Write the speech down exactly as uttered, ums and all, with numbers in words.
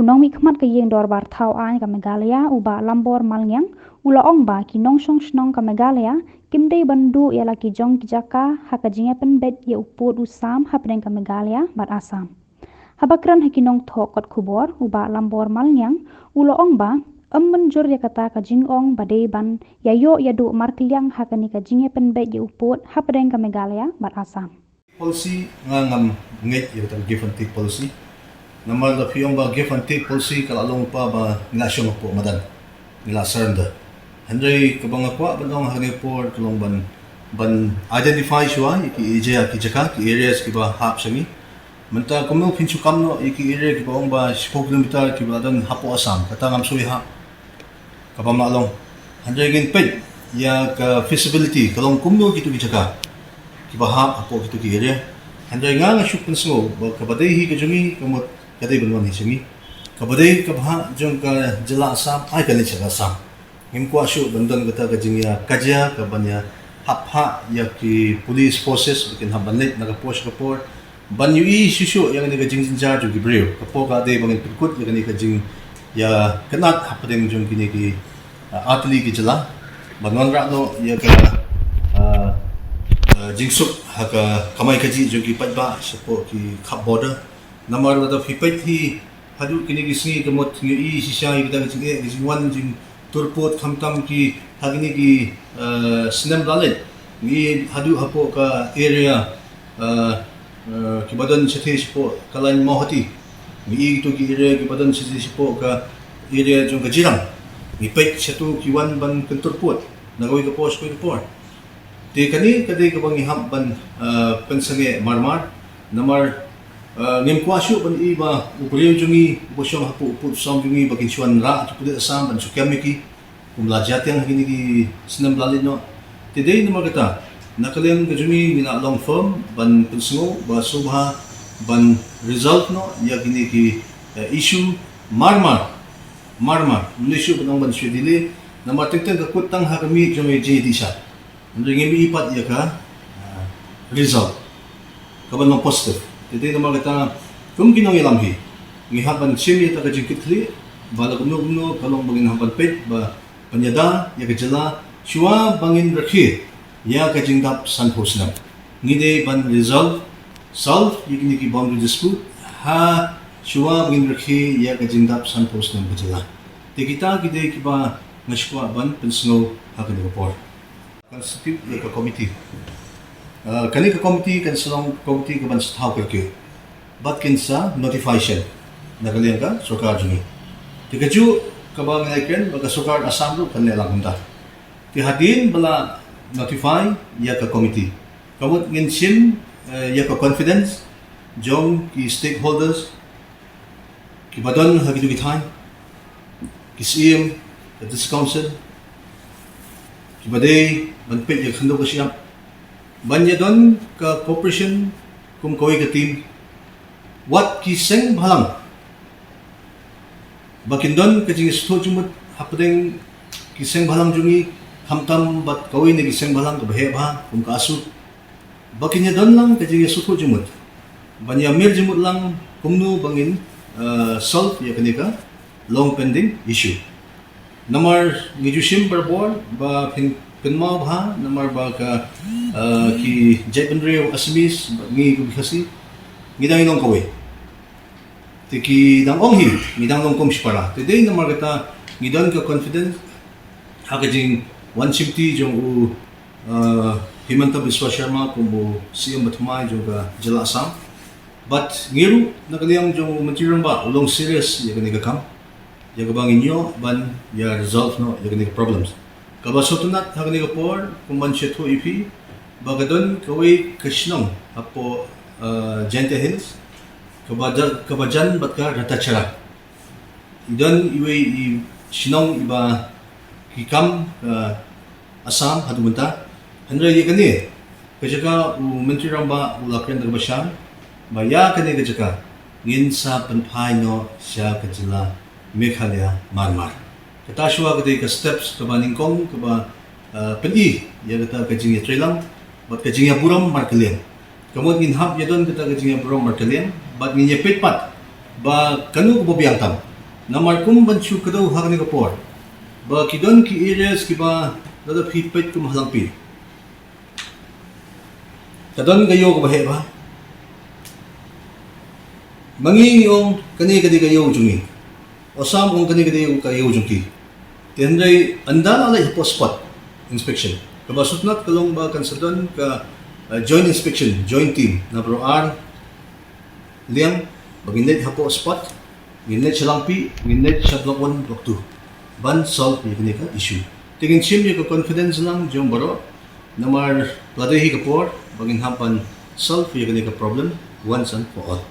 U nongmihkhmat ka ïing dorbar thaw aiñ ka Meghalaya, u Bah Lambor Malngiang, u la ong ba ki nongshong shnong ka Meghalaya kim dei ban duh ïa la ki jong ki jaka ha ka jingïapynbeit ïa u pud u sam hapdeng ka Meghalaya bad Assam. Haba kren ha ki nongthoh kot khubor, u Bah Lambor Malngiang u la ong ba ym mynjur ïa kata ka jingong ba dei ban ïa ïoh ïa duh markylliang ha kane ka jingïapynbeit ïa u pud hapdeng ka Meghalaya bad Assam. Policy nga ngam ngeit ïa kata ka give and take policy. Namar da phi ong ba give and take policy ka la long pa ba ngi la shong hapoh madan, ngi la surrender. Hynrei kaba nga kwah ban ong ha kane ka por ka long ban ban identify shuwa ïa ki area, ki jaka, ki areas kiba hap sha ngi. Mynta kumno phin shu kam noh ïa ki area kiba ong ba shiphew kilometer kiba la don hapoh Assam, kata ngam shu ïa hap. Kaba ma long. Hynrei ngin peit ïa ka feasibility ka long kumno kito ki jaka kiba hap hapoh kito ki area. Hynrei nga nga shu pynsngew ba kaba dei hi ka jong ngi ka mut ka dei ban wan hi jong ngi. Kaba dei kaba hap jong ka jylla Assam ai ka leit sha ka Assam. Ngim kwah shuh ban don kata ka jingïakajia ka ban ïa hap hap ïa ki police forces ba kin hap ban leit na ka por sha ka por. Ban ïohi shuh shuh ïa kane ka jingjynjar jong ki briew. Ka por ka dei ba ngin pynkut ïa kane ka jingïakynad hapdeng jong kine ki, ah, artylli ki jylla. Ban wanrah noh ïa ka, ah, ah, jingsuk ha ka kamai kajih jong ki paidbah shapoh ki khap border. Namar lada phi peit hi haduh kine ki sngi ka mut ngi ïohi shisha ïa kita ki jingeh, ki jingwan, jingtur pud khamtam ki ha kine ki, eh, snem ba la leit. Ngi haduh hapoh ka area, eh, eh, kiba don shathie shapoh ka lain Mawhati. Ngi ïohi kito ki area kiba don shathie shapoh ka area jong ka Jirang. Ngi peit shato ki wan ban kyntur pud na kawei ka por sha kawei ka por. Te kane ka dei kaba ngi hap ban, eh, pynsangeh mar mar. Namar, eh, ngim kwah shuh ban ïohi ba u briew jong ngi uba shong hapoh u pud u sam jong ngi ba kin shu wanrah ha ki pulit Assam ban shu kem ïa ki kum la jia tiang ha kine ki snem ba la leit noh. Te dei namar kata na ka liang ka jong ngi ngi la long firm ban pynsngew ba sngewbha ban resolve noh ïa kine ki, eh, issue mar mar. Mar mar. Ym dei shuh ban ong ban shu delay. Namar teng teng ka kut tang ha ka miej jong ka jingïadih sha. Hynrei ngim ïohi pat ïa ka, ah, result kaba long positive. Te dei namar kata kum ki nongïalam hi ngi hap ban shim ïa kata ka jingkitkhlieh ba la kumno kumno ka long ba ngin hap ban peit ba pynïada ïa ka jylla shuwa ba ngin rakhe ïa ka jingdap sanphew snem. Ngi dei ban resolve, solve ïa kine ki boundary dispute ha shuwa ba ngin rakhe ïa ka jingdap sanphew snem ka jylla. Te kita ki dei kiba nga shu kwah ban pynsngew ha kane ka por. Constitute ïa ka committee. Ah, kane ka committee kan sa long committee kaban sa thaw kyrkieh bad kin sa notify shen na ka liang ka sorkar jong ngi. Te kajuh kaba ngi la ïakren bad ka sorkar Assam ruh kan leh lang kumta. Te hadien ba la notify ïa ka committee ka mut ngin shim, eh, ïa ka confidence jong ki stakeholders kiba don ha kito ki thaiñ, ki syiem, ka district council, kiba dei ban peit ïa ka khyndew ka shyiap ban ïa don ka cooperation kum kawei ka team. Wat ki seng bhalang ba kin don ka jingïasngewthuh jingmut hapdeng ki seng bhalang jong ngi khamtam bad kawei na ki seng bhalang kaba heh bha kum ka ASU. Ba kin ïa don lang ka jingïasngewthuh jingmut ban ïa mir jingmut lang kumno ba ngin, eh, solve ïa kane ka long pending issue. Namar ngi ju shim barabor ba phin kynmaw bha namar ba ka, eh, ki jaitbynriew Assamese bad ngi kum ki Khasi ngi dang ïalong kawei. Te ki dang ong hi ngi dang long kum shipara. Te dei namar kata ngi don ka confidence ha ka jingwan shimti jong u, uh, Himanta Biswa Sharma kum u CM bathymmai jong ka jylla Assam. Bad ngi ruh na ka liang jong u Myntri Rangbah u long serious ïa kane ka kam, ïa kaba ngin ïoh ban ïa resolve noh ïa kane ka problems. Kaba sngewtynnat ha kane ka por kum ban sngewthuh ïa phi ba ka don kawei ka shnong hapoh, uh, Jaintia Hills kaba jan bad ka Ratacherra. I don iwei i shnong iba ki kam ka Assam haduh mynta. Hynrei ïa kane ka jaka u Myntri Rangbah u la kren da kaba shai ba ïa kane ka jaka ngin sa pynphai noh sha ka jylla Meghalaya mar mar. Kata shuwa ka dei ka steps kaba nyngkong kaba, eh, pyni ïa kata ka jingïatreilang bad ka jingïaburom markylliang. Ka mut ngin hap ïa don kata ka jingïaburom markylliang bad ngin ïa peit pat ba kano kaba biang tam. Namar kum ban shu kdew ha kane ka por ba ki don ki areas kiba lada phi peit kum ha Langpih, ka don ka ïew kaba heh bha. Ma ngi ngi ong kane ka dei ka ïew jong ngi, u Sam u ong kane ka dei ka ïew jong ki. Te hynrei ynda la leit hapoh spot inspection, kaba sngewtynnat ka long ba kan sa don ka, uh, joint inspection, joint team na baroh ar liang, ba ngin leit hapoh spot, ngin leit sha Langpih, ngin leit sha Block One, Block Two, ban solve ïa kane ka issue. Te ngin shim ïa ka confidence lang jong baroh, namar la dei hi ka por ba ngin hap ban solve ïa kane ka problem once and for all.